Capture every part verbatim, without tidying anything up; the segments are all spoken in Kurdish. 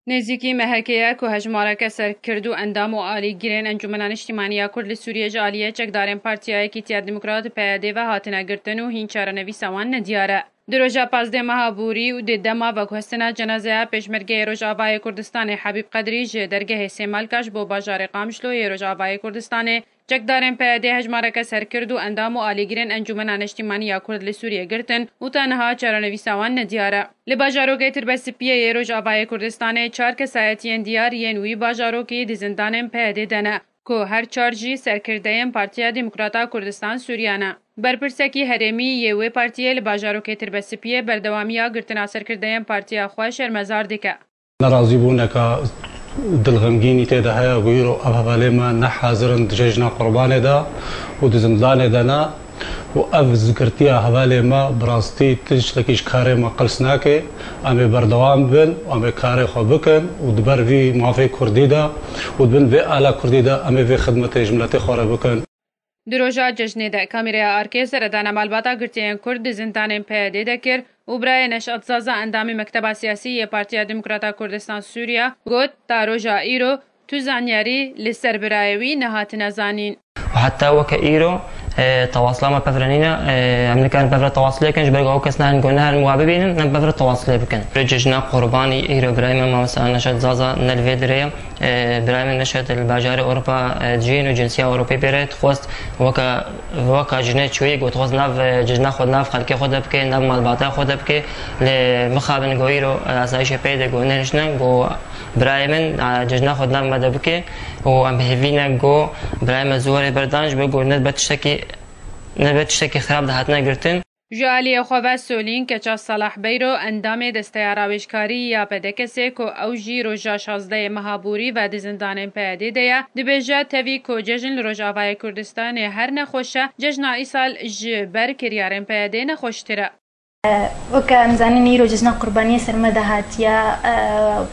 Nêzîkî mehekê ye ku hejmareke serkird û endam û alîgirên Encûmena Niştîmanî ya Kurd li Sûriyê ji aliyê çekdarên Partiya Yekîtiya Demokrat, P Y D, ve hatine girtin û hîn çarenivîsa wan nediyar e. Di roja pazdeh meha borî û di dema veguhestina cenazeya pêşmergeyê Rojavayê Kurdistanê Habîb Qedrî ji dergehê Sêmalka ji bo bajarê Qamişlo yê Rojavayê Kurdistanê, çekdarên P Y D hejmareke serkird û endam û alîgirên Encûmena Neştîmanî ya Kurd li Sûriyê girtin û ta niha çarenivîsa wan nediyar e. Li bajarokê Tirbesipiyê yê Rojavayê Kurdistanê çar kesayetiyên diyar yên wî bajarokî di zindanên P Y D de ne, ku her çar jî serkirdeyên Partiya Demokrata Kurdistan Sûriye ne. Berpirsekî herêmî yê wê partiyê li bajarokê Tirbesipiyê berdewamiya girtina serkirdeyên partiya xwe şermezar dike. Nerazîbûneka dilxemgînî tê de heye ku îro ev hevalê me ne hazir in di cejna Qurbanê de û di zindanê de ne û ev zikirtiya hevalê me bi rastî tiştekî ji karê me qels nake. Em ê berdewam bin û em ê karê xwe bikin û di ber vî mafê kurdî de û di bin vê ala kurdî de em ê vê xidmetê ji miletê xwe re bikin. Di roja cejnê de kameraya arkê seredana malbata girtiyên Kurd di zindanên P Y D de kir û birayê Neşat Zaza endamê Mekteba Siyasî yê Partiya Demokrata Kurdistan Sûriya got, ta roja îro tu zanyarî li ser birayê wî nehatine zanîn. Û heta weke îro, e, tewasila me pevre nîne, e, em nikarin pevre tewasilê bikin, ji ber ku ew kes nehin ku neherin wa bibînin, em pevre tewasilê bikin. Rê cejna Qurbanî îro birayê me mamosta Neşat Zaza ne li vê dirê ye. E, birayê min Neşat li bajarê Ewropa, e, dijîn û cinsiya Ewropî pê re dixwest weke, weke jinê çûyî ku dixwest nav, e, cejna xwe nav xelkê xwe de bike, nav malbata xwe de bike. Lê mixabin ku îro, e, asayişê pê de ku nehiştine ku birayê min, e, cejna xwe nav me de bike û em hêvî ne ku birayê me zû were berdan ji ber ku ne be tiştekî, ne be tiştekî xirab de hatine girtin. Ji aliyê xwe ve Solîn Keça Salah Beyro, endamê Desteya Rawêjkarî ya P D K S'ê ku ew jî roja şazdehê meha borî ve di zindanên P Y D de ye, dibêje tevî ku cejn li Rojavayê Kurdistanê her nexweş e, cejna îsal ji ber kiryarên P Y D nexweştir e. Weke em zanin îro cejna Qurbaniyê ser me de hatiye,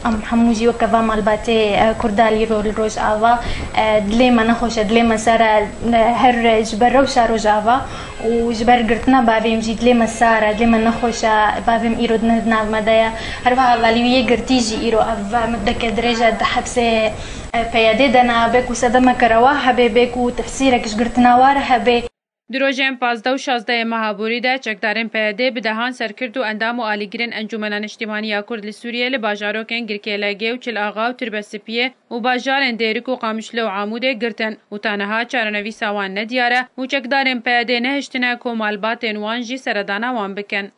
em hemû jî weke va malbatê Kurda li îro li Rojava, dilê me nexweş e, dilê me sar e, her ji ber rewşa Rojava. Û ji ber girtina bavê min jî dilê me sar e, dilê me nexweş e, bavê min îro ne di nav me de ye. Her wiha hevalî wî yê girtî jî îro ev mudeke dirêj e di hepsê, e, P Y D de ne, bê ku sedemeke rewa hebe, bê ku tehsîrek ji girtina wa re hebe. Di rojên pazdeh û şazdehê meha borî de çekdarên P Y D bi dehan serkirt û endam û alîgirên Encûmena Niştîmanî ya Kurd li Sûriyê li bajarokên Girkêlegê û Çil Axa û Tirbesipiyê û bajarên Dêrik û Qamişlo û Amûdê girtin û ta niha çarenivîsa wan nediyar e û çekdarên P Y D nehiştine ku malbatên wan jî seredana wan bikin.